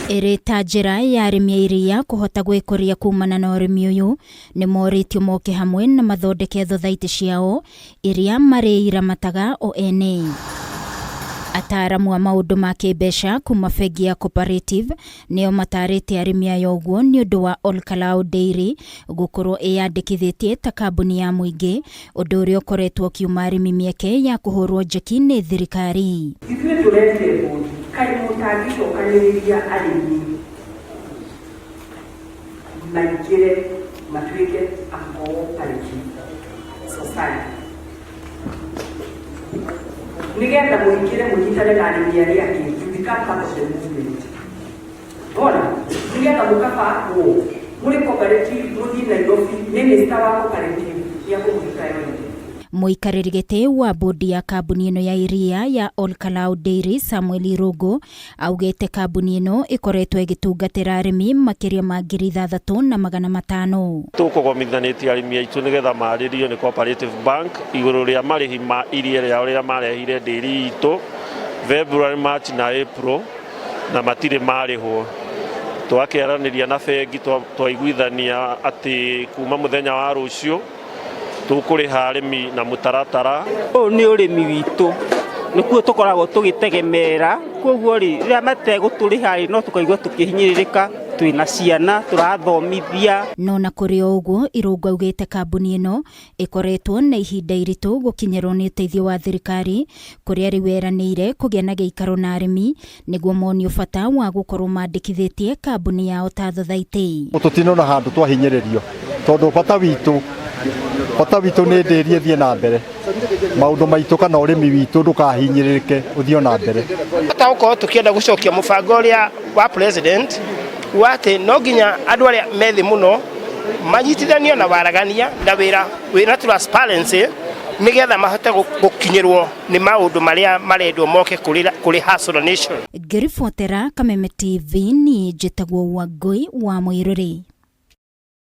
Ĩrĩ ta njĩra ya arĩmi a iria kũhota gwĩkũria kumana na ũrĩmi ũyũ, nĩ morĩtio moke hamwe na mathondeke thothaitĩ ciao iria marĩiramataga o ene. Ataaramu a maũndũ ma kĩmbeca kuma bengi ya Cooperative nĩo matarĩte arĩmi aya ũguo nĩ ũndũ wa Olkalau Dairy gũkorwo ĩyandĩkithĩtie ta kambuni ya mũingĩ, ũndũ ũrĩa ũkoretwo ũkiuma arĩmi mĩeke ya kũhũrwo njeki nĩ thirikari. Ithuĩ tũretire bũthi, kaĩ mũtangĩcokanĩrĩria arĩmi maingĩre matuĩke a cooperative society nĩgetha mũingĩre mũnyitane na arĩmi arĩa angĩ, you become part of the movement. Ona nĩgetha mũkabangwo mũrĩ cooperative mũthiĩ Nairobi, minister wa cooperative nĩakũmũhe priority. Mũikarĩri gĩtĩ wa bodi ya kambuni ĩno ya iria ya Olkalau Dairy Samuel Irũngũ augĩte kambuni ĩno ĩkoretwo ĩgĩtungatĩra arĩmi makĩria ma 6500. Tũkũgomithanĩtie arĩmi aitũ nĩgetha marĩrio nĩ Cooperative Bank igũrũ rĩa marĩhi ma iria rĩao rĩrĩa marehire ndĩri itũ February, March na April na matirĩ marĩhwo. Twakĩaranĩria na bengi twaiguithania atĩ kuma mũthenya wa rũciũ tũkũrĩha arĩmi na mũtaratara. Ũyũ nĩ ũrĩmi witũ, nĩkuo tũkoragwo tũgĩtegemera, koguo rĩ, rĩrĩa mategũtũrĩha rĩ, no tũkaigua tũkĩhinyĩrĩrĩka, twĩna ciana tũrathomithia. No na kũrĩ o ũguo, Irũngũ augĩte kambuni ĩno ĩkoretwo na ihinda iritũ gũkinyĩrwo nĩ ũteithio wa thirikari, kũrĩa rĩu eranĩire kũgĩa na gĩikaro na arĩmi nĩguo monio bata wa gũkorwo mandĩkithĩtie kambuni yao ta thothaitĩ. Tũtinona handũ twahinyĩrĩrio tondũ bata witũ bata witũ nĩ ndĩri ĩthiĩ na mbere, maũndũ maitũ kana ũrĩmi witũ ndũkahinyĩrĩrĩke ũthiĩ na mbere. Bata gũkorwo tũkĩenda gũcokia mũbango ũrĩa wa president wa atĩ no nginya andũ arĩa me thĩ mũno manyitithanio na waragania na wĩra wĩna transparency nĩgetha mahote gũkinyĩrwo nĩ maũndũ marĩa marendwo moke kũrĩ Hustler Nation. Ngĩribotera Kameme TV niĩ njĩtagwo Wangũi wa Mũirũrĩ.